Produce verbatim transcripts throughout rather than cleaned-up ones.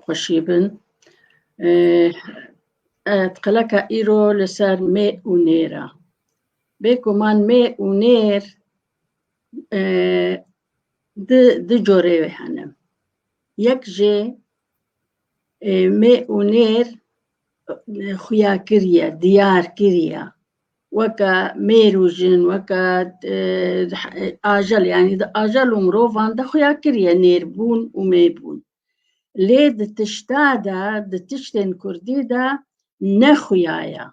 xweşî bin. E, e, qeleka îro li ser mê û nêr e. Bêguman mê û nêr, e, di, di corê wê hene. Yek jê, e, mê û nêr, e, xuya kiriye, diyar kiriye. Weke mêr û jin, weke, e, ajel, yanî di ajel û mirovan de xuya kiriye nêrbûn û mêbûn. Lê di tişta de, di tiştên kurdî de ne xuya ye.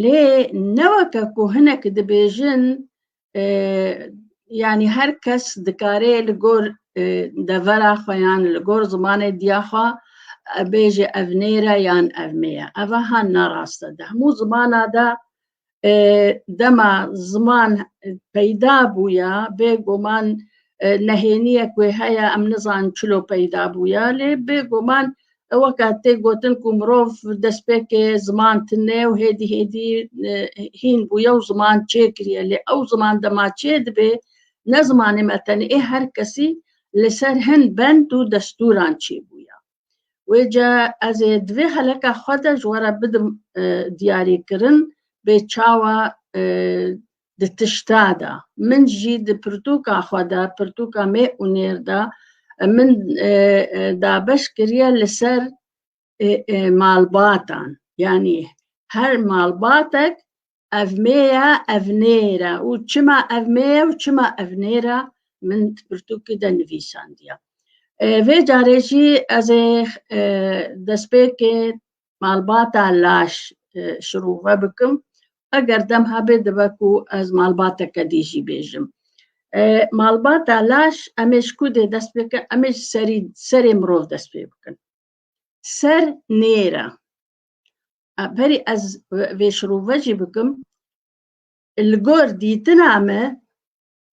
Lê ne weke ku hinek dibêjin, e, yanî her kes dikare li gor, e, devera xwe yan li gor zimanê diya xwe, e, bêje ev nêr e yan ev mê ye. Eva ha ne rast e. Di hemû zimana de, e, dema ziman peyda bûya, bêguman, e, nehêniyek wê heye, em nizanin çilo peyda bûya, lê bêguman, e, weke tê gotin ku mirov destpêkê ziman tune û hêdî hêdî, e, hîn bûye û ziman çêkiriye. Lê ew ziman dema çê dibe, ne zimanê me tenê, ê her kesî li ser hin bend û destûran çêbûye. Wê ca ez ê di vê xeleka xwe de ji we re bidim, e, diyarîkirin, bê çawa, e, di tişta de. Min jî di pirtûka xwe de, pirtûka mê û nêr de, e, min, e, e, dabeş kiriye li ser, e, e, malbatan. Yanî her malbatek ev mê ye, ev nêr e. Û çima ev mê ye û çima ev nêr e, min di pirtûkê de nivîsandiye. E, vê carê jî ez ê, e, destpêkê malbata laş, e, şirove bikim. Eger dem hebe dibe ku ez malbateke dî jî bêjim. E, malbata laş, em ê ji ku dê dest pê kin? Em ê ji serî, serê mirov dest pê bikin. Ser nêr e. A, berî ez vê şirove jî bikim, li gor dîtina me,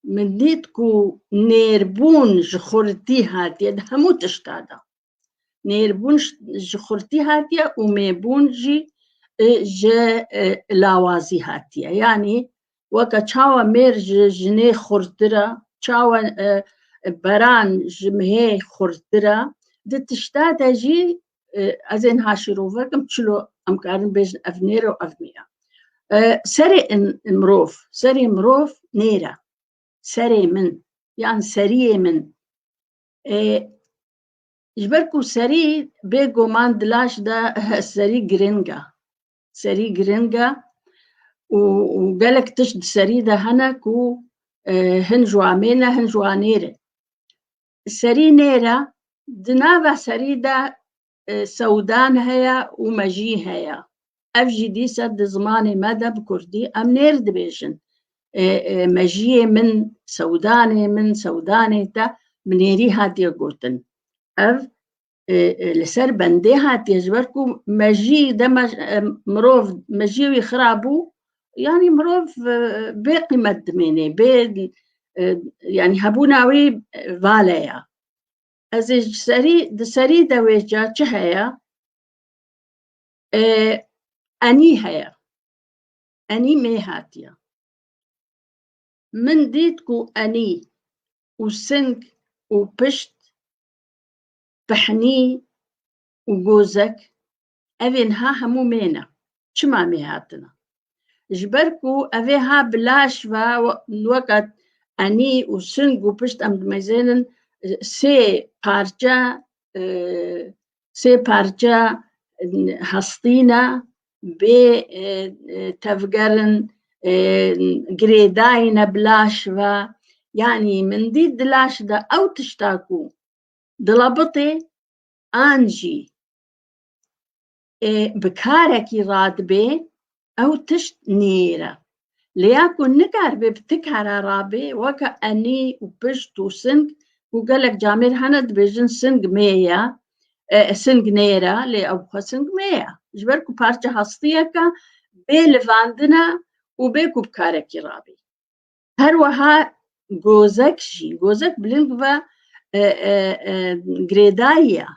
min dît ku nêrbûn ji xurtî hatiye di hemû tişta de. Nêrbûn ji, ji xurtî hatiye û mêbûn jî, e, ji, e, lawazî hatiye. Yanî weke çawa mêr ji jinê xurttir e, çawa, e, beran ji mihê xurttir e, di tişta de jî, e, ez ê niha şîrove kim, çilo em karin bêjin ev nêr e û ev mê ye. E, serê in-, mirov, serê mirov nêr e. Serê min, yan seriyê min. E, ji ber ku serî bêguman di laş de serî giring e. Serî giring e û, û gelek tişt di serî de hene ku, e, hin ji wan mê ne, hin ji wan nêr in. Serî nêr e, di nava serî de, e, sewdan heye û mejî heye. Ev jî dîsa di zimanê me de bi kurdî em nêr dibêjin. E, e, mejiyê min, sewdanê min, sewdanê te, bi nêrî hatiye gotin. Ev, e, e, li ser bendê hatiye, ji ber ku mejî dema, e, mirov, mejiyê wî xira bû, yanî mirov, e, bê qîmet dimêne, bê, e, yanî hebûna wî, e, vale ya. Ez ê ji serî, di serî de wê ca çi heye? E, enî heye. Enî mê hatiye. Min dît ku enî û sing û pişt, pihnî û gozek, ev ê niha hemû mê ne. Çima mê hatine? Ji ber ku ev ê ha bi laş ve, we-, weke enî û sing û pişt em dimezênin, e, sê parçe, e, sê parçe, e, hestî ne, bê, e, e, tevger in, e, girêdayî ne bi laş ve. Yanî min dît di laş de ew tişta ku dilebitê an jî, e, bi karekî radibe, ew tişt nêr e. Lê ya ku nikaribe bi ti kara rabe, weke enî û pişt û sing, ku gelek camêr hene dibêjin sing mê ye, e, sing nêr e, lê ew xwe sing mê ye. Ji ber ku parçe hestiyek e, bê livandin e û bê ku bi karekî rabe. Her wiha gozek jî, gozek bi ling ve, e, e, e, girêdayî ye.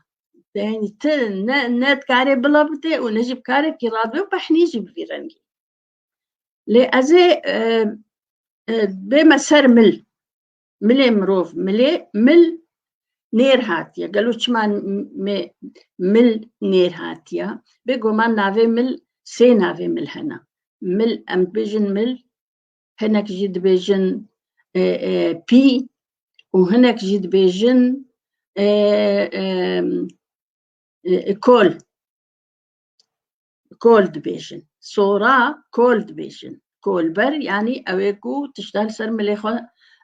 Yanî ti ne, ne dikarê bilebitê û ne jî bi karekî rabe û pehnî jî bi vî rengî. Lê ez ê, e, e, bême ser mil. Milê mirov, milê, mil, nêr hatiye. Gelo çima m-, me-, mil nêr hatiye? Bêguman navê mil, sê navê mil hene. Mil, em dibêjin mil, hinek jî dibêjin, e, e, pî û hinek jî dibêjin, e, e, e, kol. Kol dibêjin. Sora kol dibêjin. Kolber, yanî ew ê ku tişta li ser milê xwe,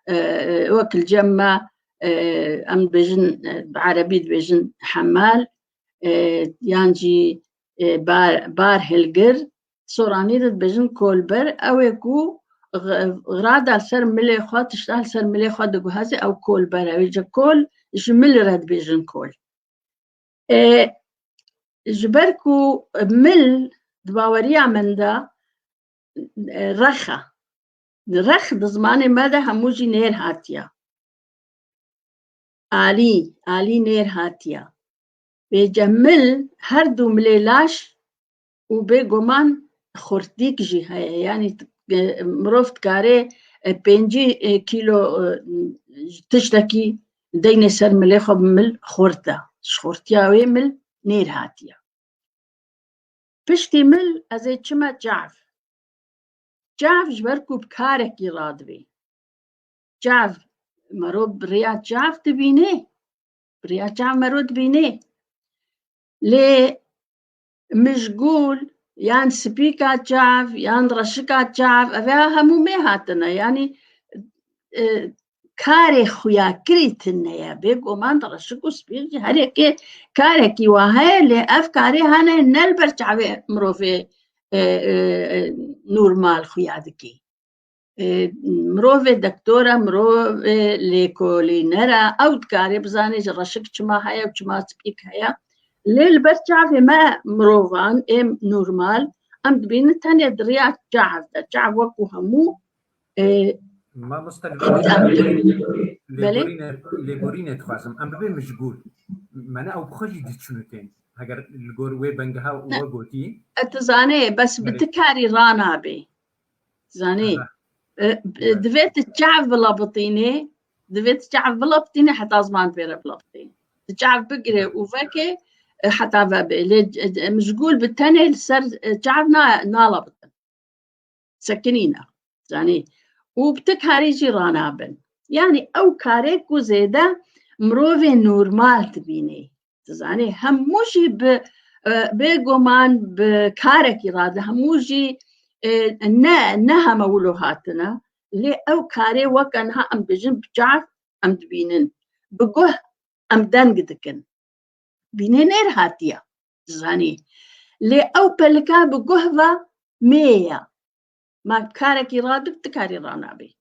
e, e, wek li cem me, e, em dibêjin, e, bi erebî dibêjin hemal, e, yan jî, e, bar, bar hilgir. Soranî de dibêjin kolber, ew ê ku ğ-, xira da li ser milê xwe, tişta li ser milê xwe diguheze, ew kolber e. Wê ca kol, ji mil re dibêjin kol. E, ji ber ku mil di baweriya min de, e, rex e. Rex di zimanê me de hemû jî nêr hatiye. Alî, alî nêr hatiye. Vêce mil, her du milê laş û bêguman xurtîk jî heye. Yanî, e, mirov dikare, e, pêncî, e, kîlo, e, tiştekî deynê ser milê xwe bi mil xurt e. Ji xurtiya wê mil nêr hatiye. Piştî mil ez ê çime çav. Çav ji ber ku bi karekî radibê. Çav, mero bi rêya çav dibînê. Bi rêya çav mero dibînê. Lê mijgûl, yan spîka çav, yan reşika çav, ev ya hemû mê hatine. Yanî, e, karê xuyakirî tune ye. Bêguman reşik û spîk jî her yekê karekî wa heye, lê ev karê hene ne li ber çavê mirovê, e, e, e, normal xuya dikî. E, mirovê doktor e, mirovê lêkolîner e, ew dikare bizane ji reşik çima heye û çima spîk heye. Lê li ber çavê me mirovan ê normal, em dibînin tenê di riya çav de. Çav wekû hemû, e, Mamoste, li Em, em, belê? Lêborînê, lêborînê dixwazim. Em bibê mijgûl. Me ne ew bi xwe jî diçin û tên. Heger li gor wê bengeha Ne. we gotî. E, tu zanê, bes bi Belê. ti karî ranabê. Zanî, Aha. e, e, Evet. divê tu çav bila bitînê, divê tu çav bila bitînê heta ziman pê re bila bitînê. Tu çav bigirê Evet. û vekê, e, heta vebê. Lê, e, mijgûl bi tenê li ser, e, çav na-, nala bitin. Sekinîne. Zanî. Û bi ti karî jî ranabin. Yanî ew karê ku zêde mirovê normal dibînê. Dizanî, hemû jî bi, e, bêguman bi karekî radibe, hemû jî, e, ne, ne heme wilo hatine. Lê ew karê weke niha em bijin bi çav em dibînin. Bi guh em deng dikin. Bînê nêr hatiye. Dizanî. Lê ew pelika bi guh ve mê ye. Ma karekî radib, ti karî ranabî.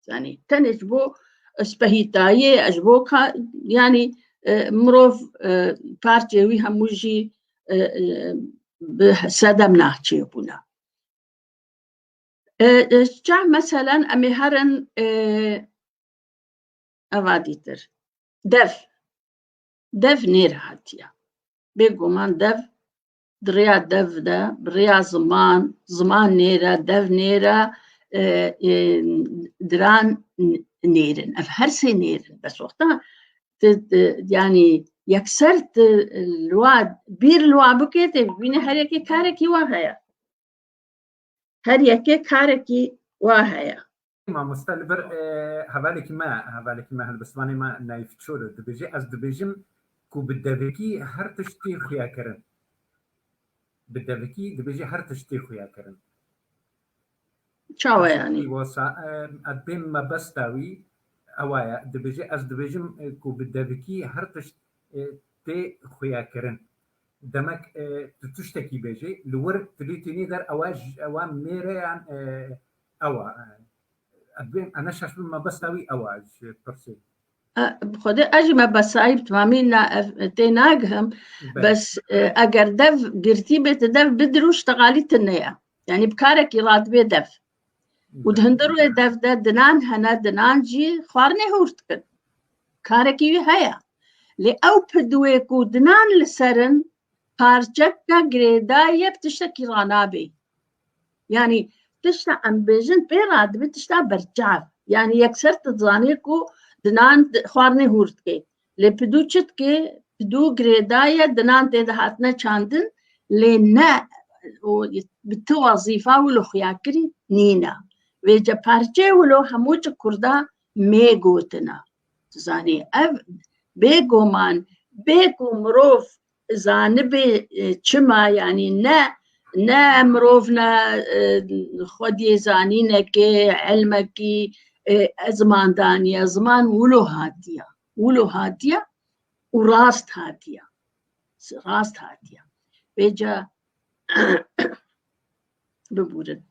Yanî tenê ji bo spehîtayê, ji bo ka-, yanî, e, mirov, e, parçeyê wî hemû jî, e, e, bi sedem nahçeyê bûne. E, e, çav meselen em ê herin, e, eva dîtir. Dev. Dev nêr hatiye. Bêguman dev di rêya dev de, bi rêya ziman, ziman nêr e, dev nêr e, e, e, diran n-, nêr in. Ev her sê nêr in. Bes wexta tu, tu, yanî yekser tu li wa, bîr li wa bike, tê bibîne her yekê karekî wa heye. Her yekê karekî wa heye. Mamoste, li vir, e, hevalekî me, hevalekî me, helbestvanê me Naîf Çolo dibêje, ez dibêjim ku bi devikî her tişt tê xuyakirin. Bi devikî dibêje her tişt tê xuyakirin. Çawa yanî? Wasa, e, ez bêm mebesta wî, ewa ye, dibêje, ez dibêjim, e, ku bi devikî her tişt, e, tê xuyakirin. Demek, e, tu tiştekî bêjî, li wir tu lê tênî der ewa j-, ewa mêre yan, e, ewa, e, ez bêm, ez ne şaş bim, mebesta wî ewa ji pirsê. E, bi Xwedê ez jî mebesta wî bi temamî na-, ev, tê nagihim. Belê. Bes, e, eger dev girtî bê, tu dev bidir û ştegalî tune ye. Yanî bi karekî radibê dev. Û di hundir wê dev de dinan hene, dinan jî xwarinê hûr dikin. Karekî wî heye. Lê ew pidwê ku dinan li ser in, parçeka girêdayî ye, bi tiştekî ranabê. Yanî tişta em bêjin pê radibe tişta berçav. Yanî yekser tu dizanî ku dinan di-, xwarinê hûr dike. Lê pidû çi dike? Pidû girêdaye, dinan tê de hatine çandin, lê ne û bi ti wezîfa wilo xuyakirî nîne. Vêce parçeyê wilo hemû çi kurda mê gotina. Zanî ev bêguman, bê ku mirov zanibe, e, çima, yanî ne, ne mirov ne, e, xwediyê zanînekê, elmekî, e, ziman daniye, ziman wilo hatiye. Wilo hatiye û rast hatiye. Rast hatiye. Vêca bibûrin.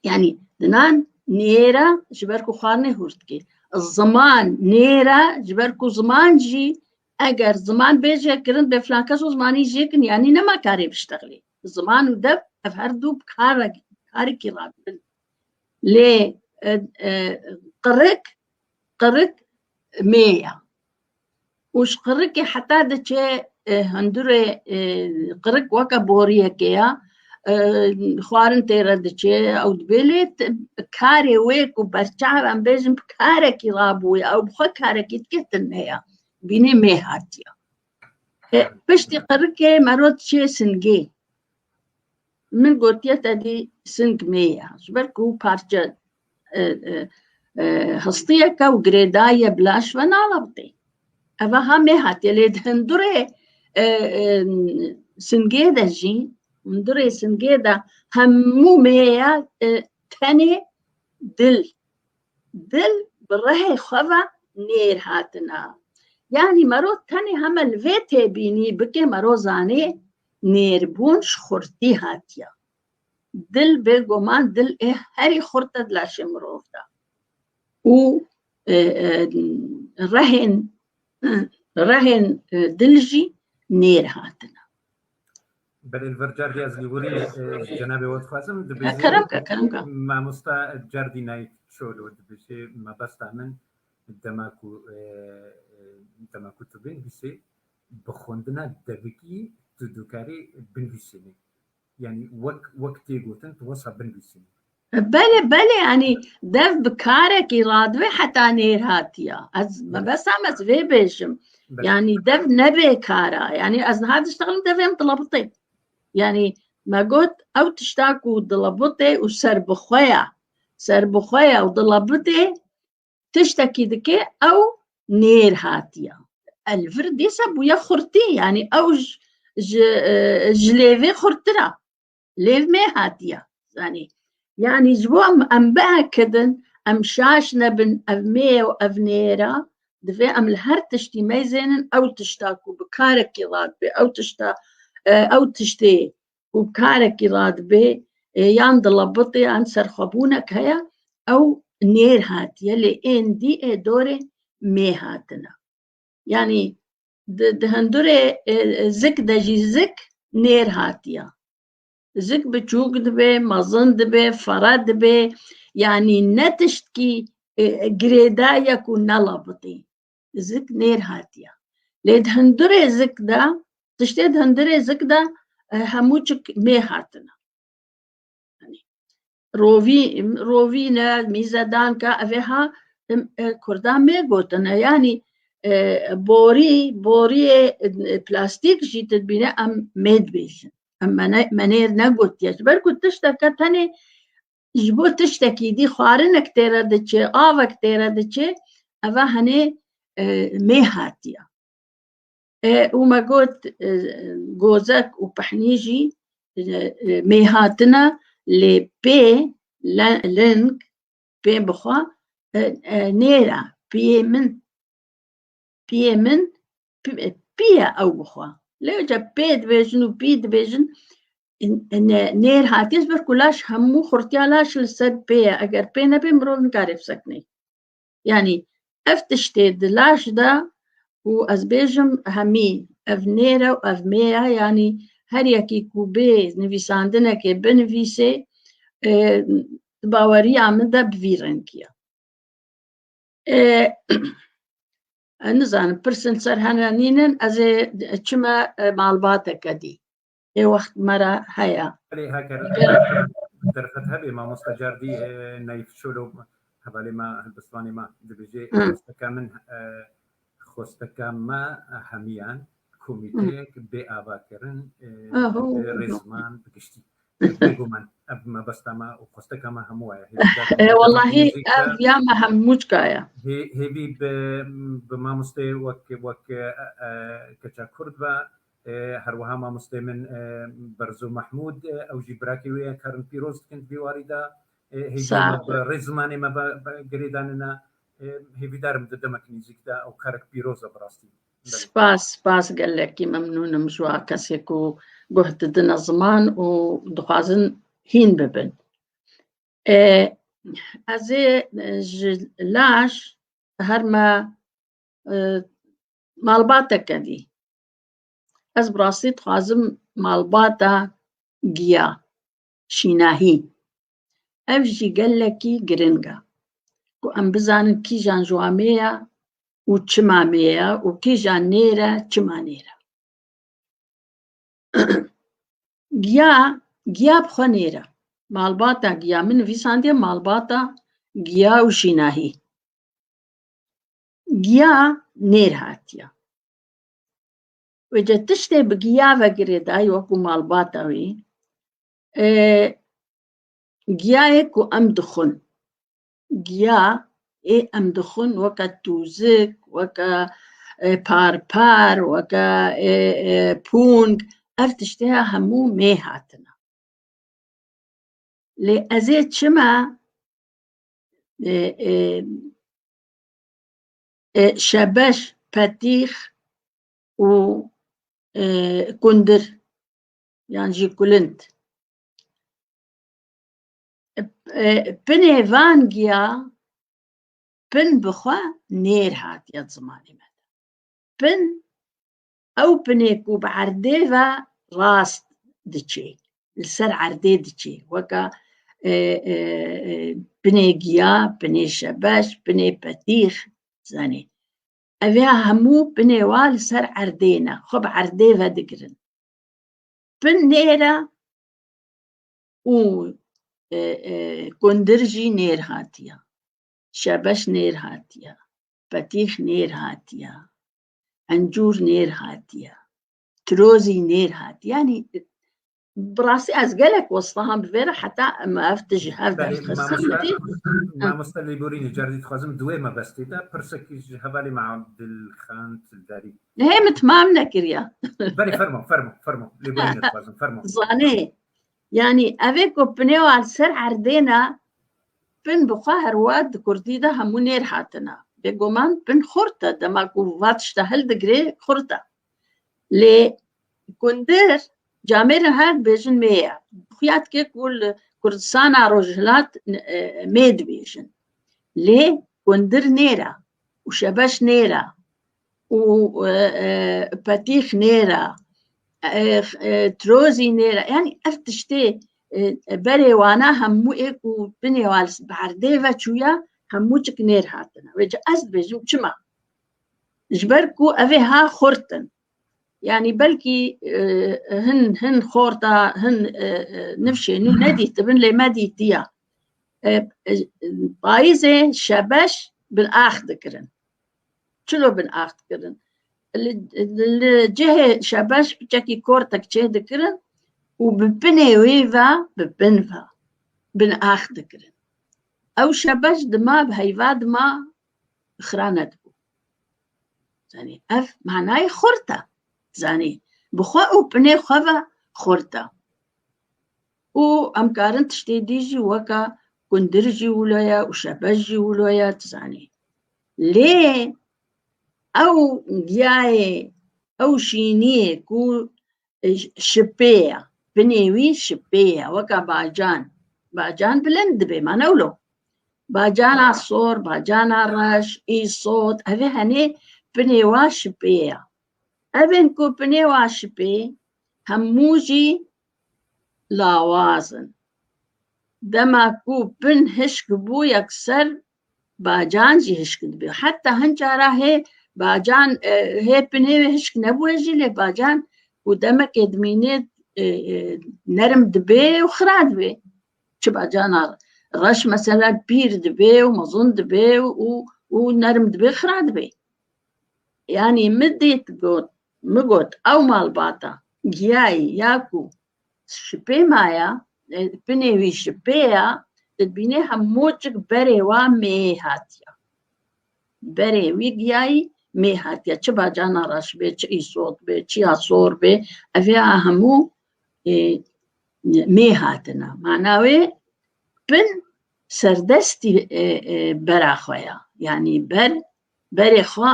Yanî dinan nêra ji ber ku xwarinê hûr dike. Ziman nêra ji ber ku ziman jî, eger ziman bêje kirin, bê filan kes û zimanî jê kin, yanî nema karê biştexilê. Ziman û dev ev her du bi kare-, karekî radibin. Lê, e, e, qirik, qirik mê ye. Û ji qirikê heta diçe, e, hundirê, e, qirik weke boriyekê ya, e, xwarin tê re diçe, ew dibê lê t-, karê wê ku berçav em bêjin bi karekî rabûye, ew bi xwe karekî dike tune ye. Bînê mê hatiye. E, piştî qirikê mero diçe singê. Min gotiye te dî sing mê ye. Ji ber ku parçe, e, e, e, histiyeke û girêdayî ye, bi laş ve nalebitê. Eva ha mê hatiye, lê di hundirê, e, e, singê de jî, hundirê singê de hemû mê ye, e, tenê dil. Dil bi rehê xwe ve nêr hatine. Yanî mero tenê heme li vê têbînî bike, mero zanê nêrbûn ji xurtî hatiye. Dil bêguman dil ê herî xurt e di laşê mirov de. Û, e, e, rehên, rehên, e, dil jî nêr hatine. Belê, li vir cardî ez lîhûrî, e, ji cenabê we dixwazim. Dibêje, kerem ke, kerem ke. Mamosta Cardî Nayîf Çolo dibêje, mebesta min dema ku, e, e, dema ku tu binivîsê, bi xwendina devikî tu dikarî binivîsînî. Yanî wek, wek tê gotin, tu wesa binivîsînî. Belê, belê, yanî dev bi karekî radibe heta nêr hatiya. Ez, belê, mebesta me ez vê bêjim. Belê. Yanî dev nebê kara. Yanî ez niha diştexlim devê em dilebitê. Yanî me got ew tişta ku dilebitê û serbixwe ya. Serbixwe ya û dilebitê tiştekî dike ew nêr hatiye. Li vir dîsa bûye xurtî, yanî ew ji, ji, e, ji lêvê xurttir e. Lêv mê hatiye. Zanî. Yanî ji bo em, em biekidin, em şaş nebin, ev mê ye û ev nêr e, divê em li her tiştî meyzênin ew tişta ku bi karekî radibe, ew tişta, e, ew tiştê û bi karekî radibe, e, yan dilebitê, yan serxwebûnek heye, ew nêr hatiye, lê ên dî ê dorê mê hatine. Yanî di, di hundirê, e, zik de jî zik nêr hatiye. Zik biçûk dibe, mezin dibe, fere dibe, yanî ne tiştkî, e, girêdayî ye ku nelebitî. Zik nêr hatiye. Lê di hundirê zik de, tiştê di hundirê zik de, e, hemû çik mê hatine. Yanî rovî-, rovîne, mîzedanka, ev ê ha, em, e, kurda mê gotine. Yanî, e, borî, boriyê, e, plastîk jî tu dibîne em mê dibêjin. Em me ne-, me nêr negotiye. Ji ber ku tişteke tenê ji bo tiştekî dî xwarinek tê re diçe, avek tê re diçe, eva henê, e, mê hatiye. E, û me got, e, gozek û pehnî jî, e, e, mê hatine, lê pê, le-, ling, pê bixwe, e, e, nêr e, piyê min, piyê min, pi-, pî ye ew bixwe. Lê ca pê dibêjin û pî dibêjin, n-, ne-, nêr hatiye, ji ber ku laş hemû xurtiya laş li ser pê ye. Eger pê nebe, mirov nikare bisekine. Yanî ev tiştê di laş de û ez bêjim hemî ev nêr e û ev mê ye, yanî her yekî ku bê nivîsandinekê binivîsê, e, di baweriya min de bi vî rengî ye. E, ez nizanim, pirsên ser hene nînin, ez ê çime, e, malbateke dî. Ê wext me re heye. Belê, heger derfet hebe, mamosta Cardî, e, Nayîf Çolo, hevalê me, helbestvanê me, dibêje, Hı. Rasteke min, e, xwesteka me hemiyan, komîteyek bê avakirin, e, Aho. Rêzman bi giştî. Bêguman, ev mebesta me û xwesteka me hemû ye. Hêvîdar E, wellahî, muzîka ev ya me hemûcka ye. Hê-, hêvî bi, bi mamostê wek, wek, e, e, keça Kurd ve, e, her wiha mamostê min, e, Berzo Mehmûd, e, ew jî birakê wê ye, karin pîroz dikin di vî warî de. E, hêvî Sağ me ol. Bi rêzmanê me ve, ve girêdanine, e, hêvîdar im di demek nêzîk de ew karek pîroz e bi rastî. Belê. Spas, spas, gelekî memnûn im ji wan kesê ku guh didine ziman û dixwazin hîn bibin. E, ez ê, e, ji laş herme, e, malbateke dî. Ez bi rastî dixwazim malbata giya, şînahî. Ev jî gelekî giring e. Ku em bizanin kîjan ji wan mê ye û çima mê ye û kîjan nêr e, çima nêr e. Giya, giya bi xwe nêr e. Malbata giya, min nivîsandiye malbata giya û şînahî. Giya nêr hatiye. Wêce tiştê bi giya ve girêdayî wekû malbata wî, e, giyayê ku em dixwin. Giya ê em dixwin weke tûzik, weke, e, parpar, weke, e, e, pûng, ev tiştê hemû mê hatine. Lê ez ê çima, e, e, e, şebeş, petîx û, e, kundir, yan jî kulind. E, e, pinê van giya, pin bi xwe nêr hatiye zimanê me de. Pin, ew pinê ku bi erdê ve rast diçê, li ser erdê diçê, weke, e, e, e, pinê giya, pinê şebeş, pinê petîx, zanî. Ev ya hemû pinê wa li ser erdê ne, xwe bi erdê ve digirin. Pin nêr e û, e, e, kundir jî nêr hatiye. Şebeş nêr hatiye. Petîx nêr hatiye. Encûr nêr hatiye. Tirozî nêr hatiye. Yanî, bi rastî ez gelek westahan bi vê re heta em ev tişt ji hev Belê, derxistin. Mamoste, mamoste Lêborînê, carî dixwazim di wê mebestê de pirsekî ji hevalê me Abdilxan Tildarî. Hê, min timam nekiriye. Belê, fermo, fermo, fermo. Lêborînê dixwazim, fermo. Zanê, yanî ev ê ku pinê wa li ser erdê ne, pin bi xwe her wa di kurdî de hemû nêr hatine. Bêguman pin xurt e, dema ku va tişta hildigirê xurt e. Lê kundir, camêrin her dibêjin mê ye. Xuya dike ku li Kurdistana Rojhilat, e, mê dibêjin. Lê kundir nêr e û şebeş nêr e û, e, e, petîx nêr e, e, e, tirozî nêr e. Yanî ev tiştê, e, berê wana hemû ê ku binê wa li berdê ve çûye, hemû çik nêr hatine. Wêce ez dibêjim çima? Ji ber ku ev ê ha xurt in. Yanî belkî, e, hin, hin xorta, hin, e, e, nifşê nû nedîtibin, lê me dîtiya. E, e, payîzê şebeş bin ax dikirin. Çilo bin ax dikirin? Li, li cihê şebeş piçekî kortek çê dikirin û bi pinê wê ve, bi pin ve bin ax dikirin. Ew şebeş dima, bi heyva dima xira nedibû. Zanî, ev manayê xurt e. Zanî, bi xwe û pinê xwe ve xurt e. Û em karin tiştê dî jî weke kundir jî wilo ye û şebeş jî wilo ye, tu zanî. Lê ew giyayê, ew şîniyê ku, e, şipê ye, pinê wî şipê ye, weke bacan. Bacan bilind dibe, ma ne wilo. Bacana sor, bacana reş, îsot, ev ê henê pinê wa şipê ye. Ev ên ku pinê wa şipê, hemû jî lawaz in. Dema ku pin hişk bû yekser, bacan jî hişk dibe. Heta hin cara hê bacan, e, hê pinê wê hişk nebûye jî, lê bacan ku demekê dimîne, e, e, nerm dibe û xira dibe. Çi bacana reş mesela pîr dibe û mezin dibe û, û nerm dibe, xira dibe. Yanî min dît got, min got, ew malbata giyayî ya ku şipê maya, e, pinê wî şipê ya, dibînê hemûcik berê wa mêyê hatiye. Berê wî giyayî mê hatiye. Çi bacana reş bê, çi îsot bê, çi ya sor bê, ev ya hemû, e, mê hatine. Mana wê pin serdestî, e, e, bera xwe ya. Yanî ber, berê xwe,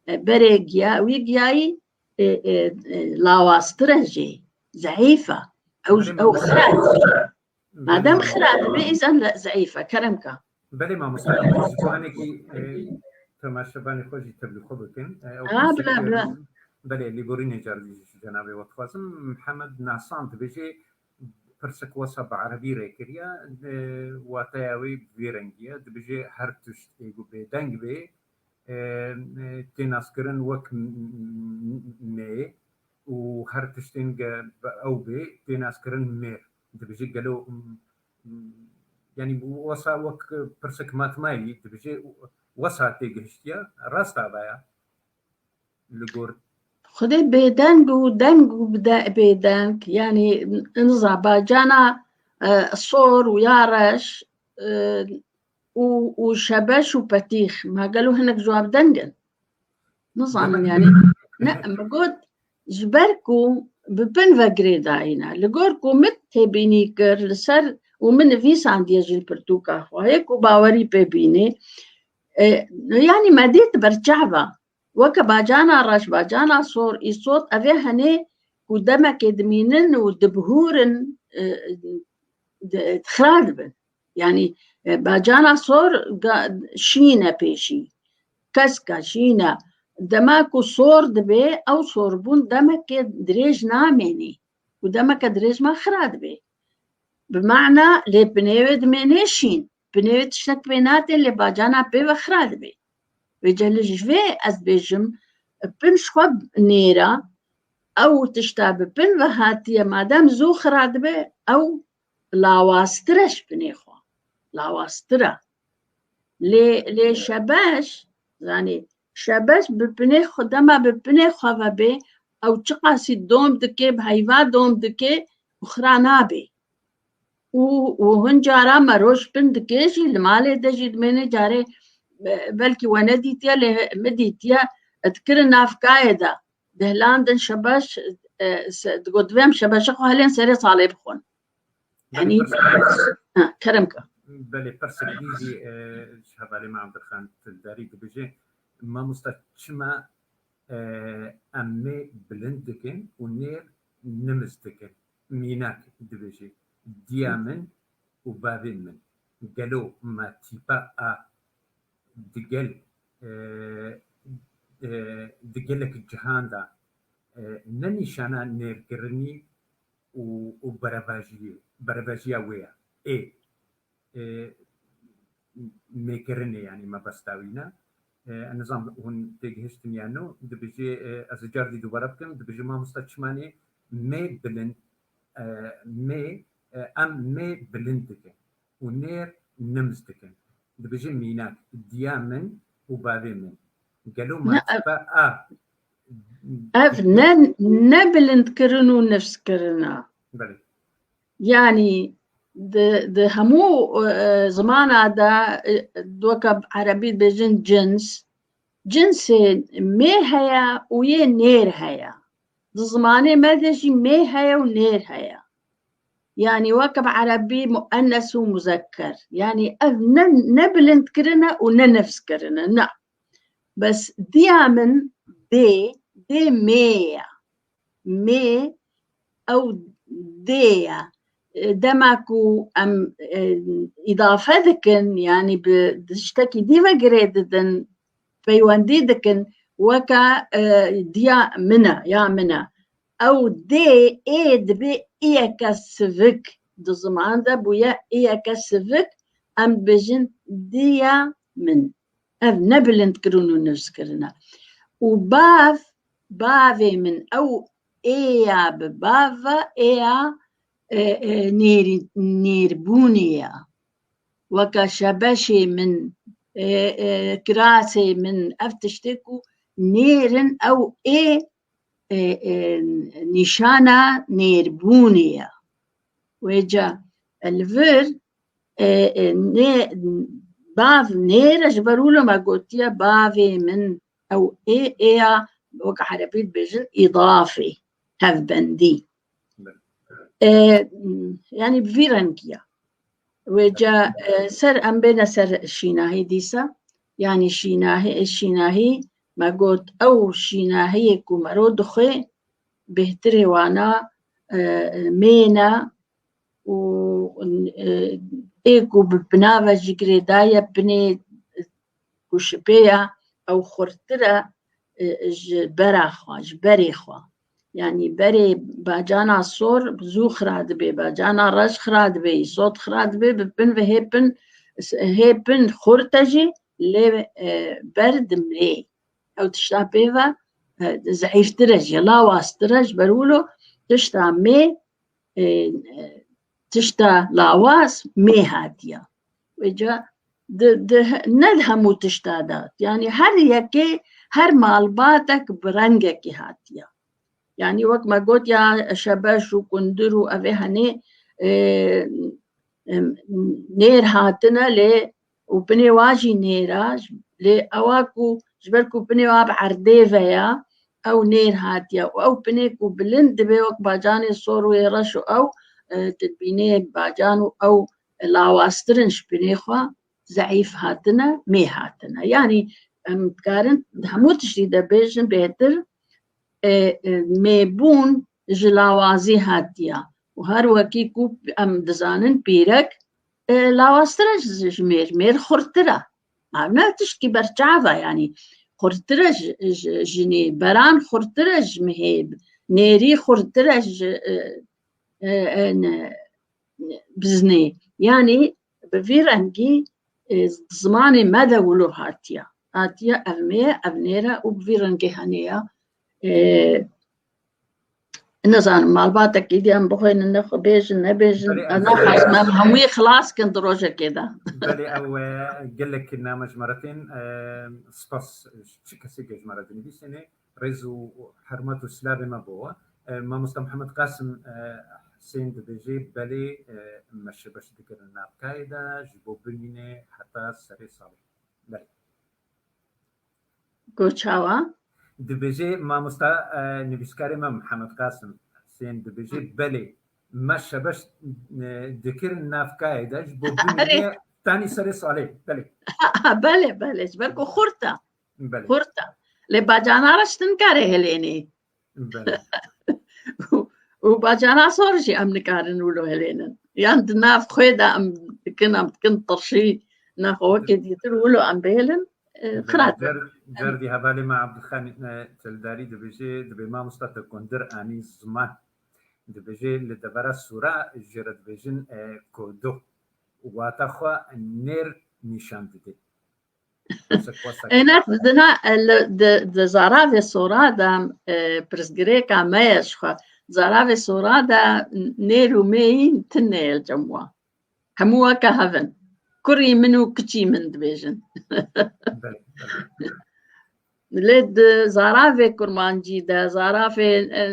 e, berê giya-, wî giyayî, e, e, e, lawaztir e jê, zeîf e. Ew, Belê, ew mamoste. Xira dibe. Madem Belê. Xira dibe, îzan le-, zeîf e. Kerem ke. Belê mamoste, ji bo hinekî, e, temaşevanê xwe jî tevlî xwe bikin. E, ew Ha, pirsek, bila, e, bila. Belê, lêborînê car jî ji cenabê we dixwazim. Mihemed Nasan dibêje, pirsek wesa bi erebî rê kiriye, e, wateya wê bi vê rengî ye. Dibêje her tişt ê ku bêdeng bê, e, e, tê naskirin wek m-, m-, mê û her tiştên ge bi ew bê tê naskirin mêr. Dibêje gelo, m-, m-, yanî wesa wek pirsek matmayî dibêje wesa tê gihiştiye, rast a vaya li gor. Xwedê bêdeng û deng û bide-, bêdeng, yanî niza bacana, e, sor û ya reş, e, û, û şebeş û petîx. Ma gelo hinek ji wan bi deng in? Nizanim Demek yanî. Ne, min got, ji ber ku bi pin ve girêdayî ne. Li gor ku min têbînî kir li ser û min nivîsandiye jî li pirtûka xwe, hê ku bawerî pê bînê. E, yanî me dît berçav e. Weke bacana reş, bacana sor, îsot, ev ê henê ku demekê dimînin û dibihûrin, e, di-, xira dibin. Yanî, e, bacana sor ga-, şîn e pêşî. Kesk e, şîn e. Dema ku sor dibe, ew sorbûn demekê dirêj namênê. Û demeke dirêj ma xira dibe. Bi mana lê pinê wê dimênê şîn. Pinê wê tiştek pê natê, lê bacana pê ve xira dibe. Vêce li ji vê ez dibêjim, pin ji xwe nêra, ew tişta bi pin ve hatiye, madem zû xira dibe, ew lawaztir e ji pinê xwe. Lawaztir e. Lê, lê şebeş, zanî, şebeş bi pinê xwe, dema bi pinê xwe ve bê, ew çiqasî dom dike, bi heyva dom dike û xira nabê. Û, û hin cara me roj pin dike jî, li malê de jî dimêne carê, e, belkî we nedîtiye, lê min dîtiye, dikirin navkayê de. Dihlandin şebeş, e, se-, digot, divê em şebeşa xwe helên serê salê bixwin. Belê, Yanî, pirsek, ha, kerem ke. Belê, pirsek dî jî, e, ji hevalê me Abdulxan Tildarî dibêje, mamosta çima, e, em mê bilind dikin û nêr nimiz dikin? Mînak dibêje, diya min û bavê min. Gelo me tîpa a digel, e, e, di gelek cihan de, e, ne nîşana nêrkirinî û, û berevajiyê, berevajiya wê ye. Ê, e, mêkirinê, yanî mebesta wî ne. E, ez nizam hûn têgihiştin yan no, dibêje, e, ez ê car dî dubare bikim, dibêje mamosta çimanê mê bilind, e, mê, e, em mê bilind dikin û nêr nimiz dikin. Dibêje mînak, diya min û bavê min. Gelo Ne, ev, matifa a. Ev ne, ne bilindkirin û nifskirin a. Belê. Yanî di, di hemû, e, zimana de, e, weke bi erebî dibêjin cins. Cinsê mê heye û yê nêr heye. Di zimanê me de jî mê heye û nêr heye. Yanî weke bi erebî muennes û muzekker. Yanî ev ne, ne bilindkirin e û ne nifskirin e. Na. Bes diya min dê, dê mê ye. Mê ew dê ye. E, dema ku em, e, îdafe dikin, yanî bi tiştekî dî ve girê didin, peywendî dikin, weke, e, diya min e, ya min e. Ew dê ê dibe iyeke sivik. Di ziman de bûye iyeke sivik, em dibêjin diya min. Ev ne bilindkirin û nifskirin e. Û bav, bavê min, ew ê ya bi bav ve, ê ya, e, e, nêrî-, nêrbûnê ye. Weke şebeşê min, e, e, kirasê min, ev tiştê ku nêr in, ew ê, e, e, nîşana nêrbûnê ye. Wêca li vir, e, e, nê, bav nêr e, ji ber wilo me gotiye bavê min, ew ê, ê ya, wek erebî dibêjin îdafê, hevbendî. E, yanî bi vî rengî ya. Wêca, e, ser em bêne ser şînahî dîsa. Yanî şînahî, şînahî me got ew şînahiyê ku mero dixwê bêhtirê wana, e, mêne û, e, ê ku bi pinava jî girêdaye, pinê ku şipê ya ew xurtir e, e, ji bera xwe, ji berê xwe. Yanî berê bacana sor zû xira dibe, bacana reş xira dibe, îsot xira dibe, bi pin ve hê pin, hê pin xurt e jî lê, e, ber dimrê. Ew tişta pê ve, e, zeîftir e jî, lawaztir e, ji ber wilo tişta mê, e, e, tişta lawaz mê hatiye. Wêca di, di, ne di hemû tişta de. Yanî her yekê, her malbatek bi rengekî hatiye. Yanî wek me got ya şebeş û kundir û evê henê, e, em, nêr hatine lê û pinê wa jî nêra, lê ewa ku ji ber ku pinê wa bi erdê ve ya, ew nêr hatiye û ew pinê ku bilind dibe wek bacanê sor û yê reş û ew, e, tu dibînê bacan û ew lawaztir in ji pinê xwe, zeîf hatine, mê hatine. Yanî em dikarin di hemû tiştî de bêjin bêhtir, e, e, mêbûn ji lawazî hatiye. Û her wekî ku em dizanin pîrek, e, lawaztir e ji, ji mêr, mêr xurtir e. Ev ne tiştkî berçav e, yanî xurtir e ji, ji jinê, beran xurtir e ji mihê, nêrî xurtir e ji, e, e, e, ne, biznê. Yanî bi vî rengî, e, zimanê me de wilo hatiye. Hatiye ev mê ye, ev nêr e û bi vî rengê henê ye. E, nizanim, malbatekî dî em bixwînin, nexwe bêjin, nebêjin. Belê, ez naxwazim em hemûyê xilas kin di rojekê de. Belê, ew, e, gelek name ji me re tên, e, spas, çi kesê ke ji me re dinivîsêne, rêz û hurmet û silavê me bo we. E, Mamosta Mihemed Qasim, e, Husên dibêje, belê, e, me şebeş dikirin navkayê de, ji bo bimîne heta serê salê. Belê. Go çawa? Dibêje mamosta, e, nivîskarê me Mihemed Qasim Husên dibêje, Hı. Belê, me şebeş, e, dikirin navkayê de, ji bo Erê. Bimîne tanî serê salê. Belê. Belê, belê, ji ber ku xurt e. Belê. Xurt e. Lê bacana reş tu nikarê hilênî. Belê. Û, û bacana sor jî em nikarin wilo hilênin. Yan di nav xwê de em dikin, em dikin tirşî, nexwe wekê dîtir wilo em bihêlin, e, Belê. Xira dibe. Cer-, cerdî hevalê me Abdulxanî, e, Çeldarî dibêje, dibê mamosta te kundir anî ziman. Dibêje li devera sora jê re dibêjin, e, kodo. Wata xwe nêr nîşan dide. Êne didina, e, li, di, di zaravê sora de, e, pirsgirêka me ye ji xwe. Zaravê sora de nêr û mêyîn tune ye li cem wan. Hemû weke hev in. Kurî min û kiçî min dibêjin. Belê, belê. Lê di zaravê kurmancî de, zaravê, e,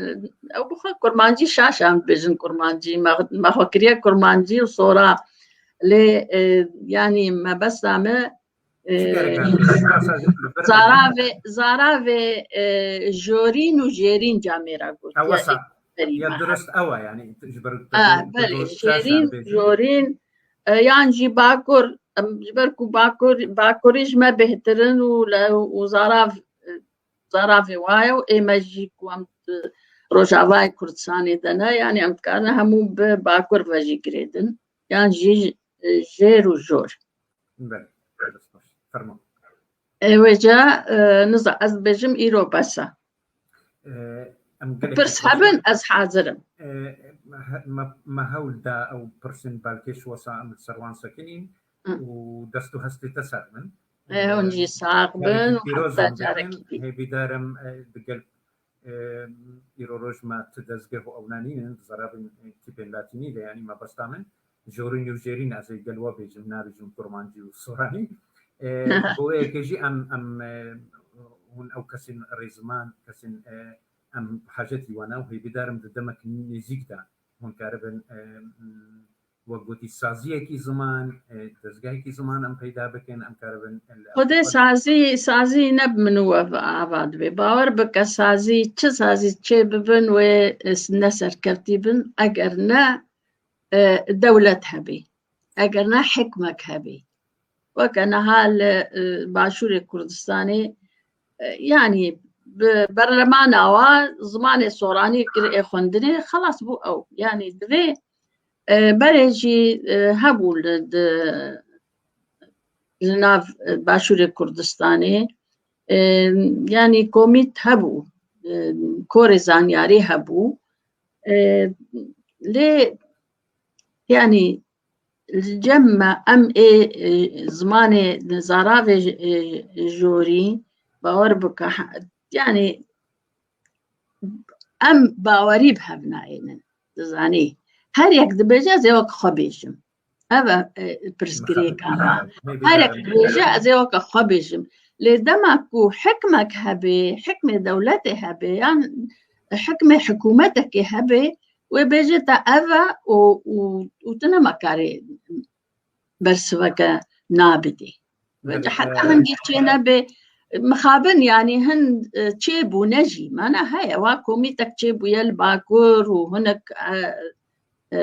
ew bi xwe kurmancî şaş em dibêjin kurmancî. Me, me xwe kiriye kurmancî û sora. Lê, e, yanî mebesta me, e, Çi gerek e? Zaravê, zaravê, e, jorîn û jêrîn camêra got. Ew wesa. Ya durust ew e, yanî, ji ber Ah, belê, jêrîn, jorîn, e, yan jî bakur, em, ji ber ku bakur, bakurî ji me bêhtir in û le, û zarav, e, zaravê wa ye û ê me jî ku em di Rojavayê Kurdistanê de ne, yanî em dikarin hemû bi bakur ve jî girêdin. Yan jî, e, jêr û jor. Belê, dest baş. Fermo. E, wêca, e, niza, ez dibêjim îro bes e. E, em gelek Pirs hebin, ez hazir im. E, me, me, me hewl da ew pirsên balkêş wesa em li ser wan sekinîn Hı. Û dest û hestê te sax bin. E, hûn jî sax bin û heta carekî dî. Hêvîdar im, e, digel, e, îro roj me ti dezgeh û ewna nînin, di zarabên, e, tîpên latînî de, yanî mebesta min, jorîn û jêrîn, ez ê gel we bêjim, nabêjim kurmancî û soranî. E, bo wê yekê jî em, em, e, hûn ew kesên rêziman, kesên, e, em hajetî wan e û hêvîdar im di demek nêzîk de hûn karibin, e, m, wek gotî saziyekî ziman, e, dezgehekî ziman em peyda bikin, em karibin li Xwedê sazî, sazî ne bi min û we ava dibe. Bawer bike sazî, çi sazî çê bibin wê, e, ne serkevtî bin, eger ne, e, dewlet hebî, eger ne hikmek hebî. Weke niha li, e, Başûrê Kurdistanê, e, yanî bi berlemana wa zimanê soranî kir ê xwendinê, xelas bû ew. Yanî divê, e, berê jî, e, hebû li, di, li nav, e, Başûrê Kurdistanê, e, yanî komît hebû, e, korê zanyarî hebû. E, lê, yanî, li cem me em ê, e, zimanê zaravê, e, jorî, bawer bike, ha, yanî, em bawerî bi hev nayênin, dizanî. Her yek dibêje, ez ê wek xwe bêjim. Ev e, e, pirsgirêka me. Her yek dibêje, ez ê weke xwe bêjim. Lê dema ku hikmek hebe, hikmê dewletê hebe, yan hikmê hikûmetekê hebe, wê bêje te ev e û, û, û tu nema karê bersiveke nabidî. Vêca heta hingî çê nebe, mixabin, yanî hin, e, çê bûne jî. Mana heye, wa komîtek çê bûye li Bakur û hinek, e, e,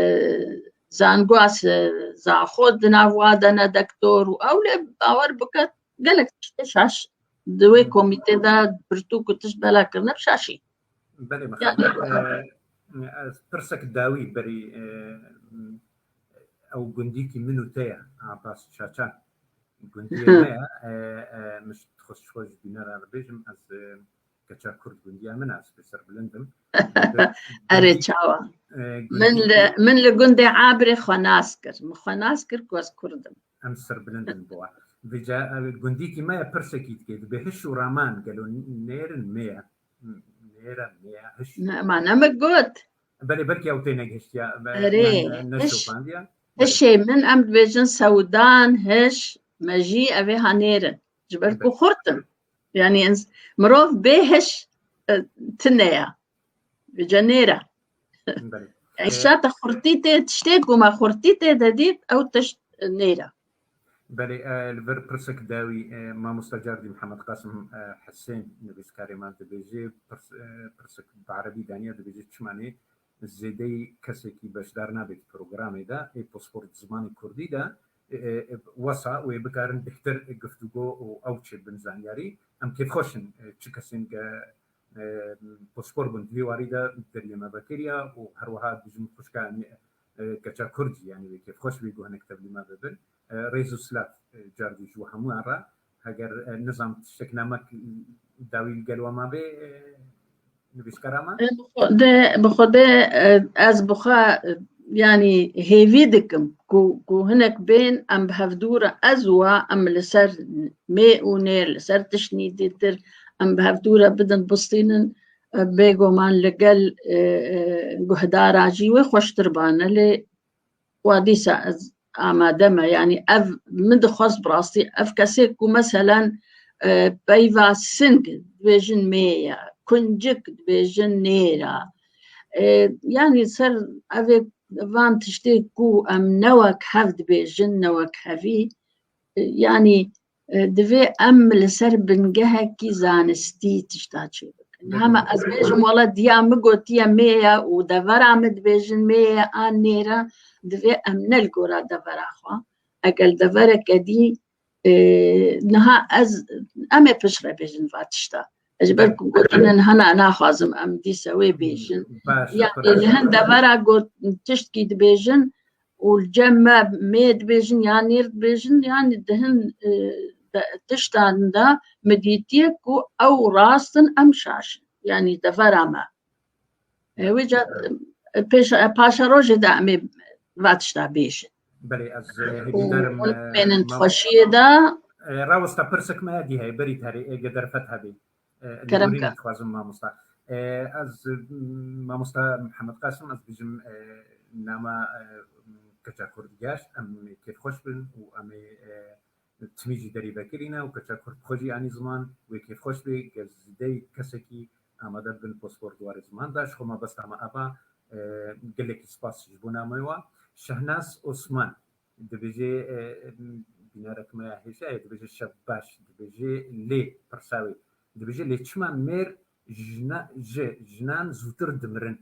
zangoa, e, zaxo di nav wa de ne dektor û ew lê bawer bike gelek tiştê şaş di wê komîtê de pirtûk û tişt bela kirine bi şaşî. Belê, mixabin, e, ez pirsek dawî berî, e, ew gundîkî min û te ye, Abbas Çaçan. Gundiyê me ye, e, e, min ji xwe, ji xwe ji bîne re dibêjim, ez, e, keça Kurd gundiya min e, ez pê serbilind im. Erê, çawa? E, min li, min li gundê Abrê xwe nas kir. Min xwe nas kir ku ez Kurd im. Em serbilind in bo we. Vêca, e, gundîkî me ye pirsekî dike. Dibê hiş û raman gelo nêr in, mê ye? Nêr e, mê ye, hiş? Ne, ma ne min got. Belê, belkî ew tê negihiştiya, be-, Erê, ne, ne, hiş, neşopandiya. Belê. Hişê min em dibêjin sewdan, hiş, me jî ev ê ha nêr in. Ji ber ku Belê. Xurt in. Yanî ins-, mirov bê hiş, e, tune ye. Vêca nêr e. Belê. Yanî E, şate xurtî tê, tiştê ku me xurtî tê de dît, ew tişt nêr e. Belê, e, li vir pirsek dawî, e, mamosta Cardî Mihemed Qasim, e, Hisên, nivîskarê me dibêje, pirs-, e, pirsek bi erebî daniye, dibêje çima nê zêdeyî kesekî beşdar nabe di programê de, ê pispor di zimanê kurdî de, e, e, wesa wê bikarin bêhtir guftûgo û ew çêbin zanyarî. Em kêfxweş in, e, çi kesên ke, e, pispor bûn di vî warî de deriyê me vekiriya û her wiha dijmin xwişka, e, keça kurd jî, yanî wê kêfxweş bê ku hinek tevlî me bibin. E, rêz û silav, e, cardî ji we hemûyan re. Heger, e, nizam tiştek nemek dawî li gel we mabê, e, nivîskara me? E, bi xwe de, bi xwe de, e, ez bi xwe, e, yanî hêvî dikim ku, ku hinek bên em bi hevdû re, ez û we, em li ser mê û nêr, li ser tiştnî dîtir, em bi hevdû re bidin, bistînin, e, bêguman li gel, e, e, guhdara jî wê xweştir bane. Lê wa dîsa ez amade me. Yanî ev min dixwest bi rastî, ev kesê ku meselen, e, peyva sing dibêjin mê ye, kuncik dibêjin nêr e. E, yanî ser evê van tiştê ku em ne wek hev dibêjin, ne wek hevî, e, yanî e, divê em li ser bingehekî zanistî tişta çêbikin. Hema ez bêjim, wela diya min gotiye mê ye û devera min dibêjin mê ye an nêr e, divê em ne li gora devera xwe. Eger devereke dî, e, niha ez, em ê piştre bêjin va tişta. Ji ber ku gotine niha na-, naxwazim em dîse wê bêjin. Baş e, yanî li hin devera got, tiştkî dibêjin, û li cem me mê dibêjin ya nêr dibêjin, yanî di hin, e, de, tiştan de min dîtiye ku ew rast in, em şaş in. Yanî devera me. E, wê ca, e, pêş, e, paşerojê de em ê va tişta bêjin. Belê, ez, e, û hêvîdar im, hûn e, bimênin di xweşiyê de. E, rawesta pirsek me ya dî heye, berî terê, ê ge derfet hebê. E, Kerem lêborînê ke. Dixwazim mamosta. E, ez, m, mamosta Mihemed Qasim, ez bijim, e, nama, e, keça Kurd geşt, em kêfxweş bin û em ê, e, timî jî derî vekirîne û keça Kurd xwe jî anî ziman, wê kêfxweş bê, gel zîdeyî kesekî amade bin pasport warê ziman da. Ji xwe mabesta me eva, e, gelekî spas ji bo nameyê wa. Şehnaz Osman dibêje, e, bînerek me ya hêja ye, dibêje şev baş, dibêje lê pirsa wê, dibêje lê çima mêr jina-, ji jinan zûtir dimirin,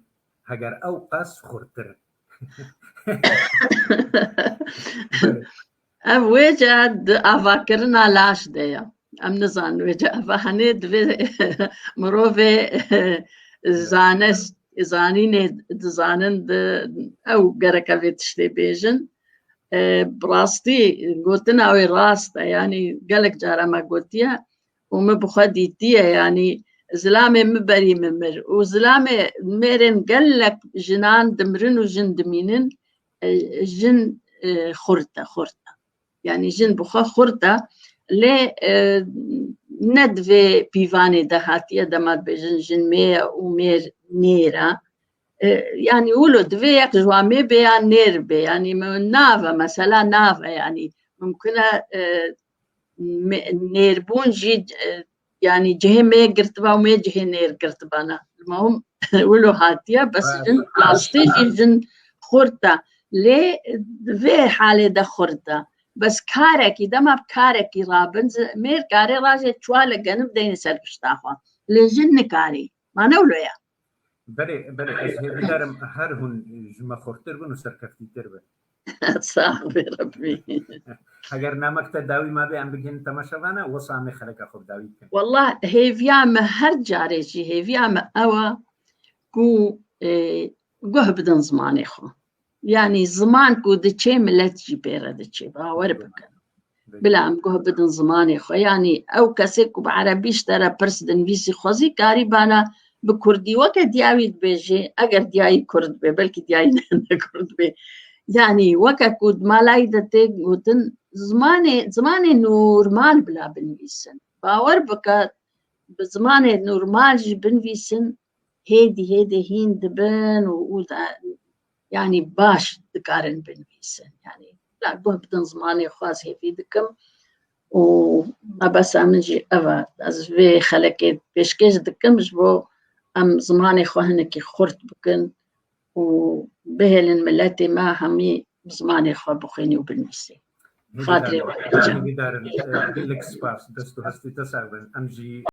heger ew qas xurtir in. Ev wêce di avakirina laş de ye. Em nizanin wêce eva henê divê mirovê zane, zanînê dizanin di ew gereke vê tiştê bêjin. E, bi rastî gotina wê rast e, yanî gelek cara me gotiye û min bi xwe dîtiye, yanî zilamê min berî min mir û zilamê mêrên gelek jinan dimirin û jin dimînin, e, jin, e, xurt e, xurt e. Yanî jin bi xwe xurt e, lê, e, ne di vê pîvanê de hatiye dema dibêjin jin mê ye û mêr nêr e. E, yanî wilo divê yek ji wan mê bê ya nêr bê. Yanî me-, nav e, mesela nav e, yanî mimkun e, e, me-, nêrbûn jî, e, yanî cihê mê girtiba û mê cihê nêr girtiba ne. Li me hûn wilo hatiye, bes Ha, jin ha, rastî ha. jî jin xurt e. Lê di vê halê de xurt e. Bes karekî, dema bi karekî rabin, zi-, mêr karê rajê çuwa li genim deyne ser pişta xwe. Lê jin nikarî. Ma ne wilo ye? Belê, belê, ez hêvîdar im her hûn ji me xurttir bin û serkeftîtir bin. Sax be Rebbî. Heger namek te dawî mabe, em bigihînin temaşevana, wisa em ê xeleka xwe bi dawî bikin. Wallah, hêviya me her carê jî, hêviya me ew e ku, e, guh bidin zimanê xwe. Yanî ziman ku diçê, milet jî pê re diçê. Bawer bikin. Bila em guh bidin zimanê xwe. Yanî ew kesê ku bi erebî ji te re pirs dinivîsî, xwezî karî bana bi kurdî, weke diyawî dibêjê, eger diyayî kurd be, belkî diyayî ne, ne kurd be. Yanî weke ku di malayî de tê gotin, zimanê, zimanê normal bila binivîsin. Bawer bike, bi zimanê normal jî binivîsin, hêdî hêdî hîn dibin û, û da, yanî baş dikarin binivîsin. Yanî, la guh bidin zimanê xwe, ez hêvî dikim û mebesta min jî ev e. Ez vê xelekê pêşkêş dikim ji bo em zimanê xwe hinekî xurt bikin û bihêlin miletê me hemî bi zimanê xwe bixwînî û binivîsî. Xatirê we. Hêvîdar im, e, gelek spas, dest û hestê te sax bin. Em jî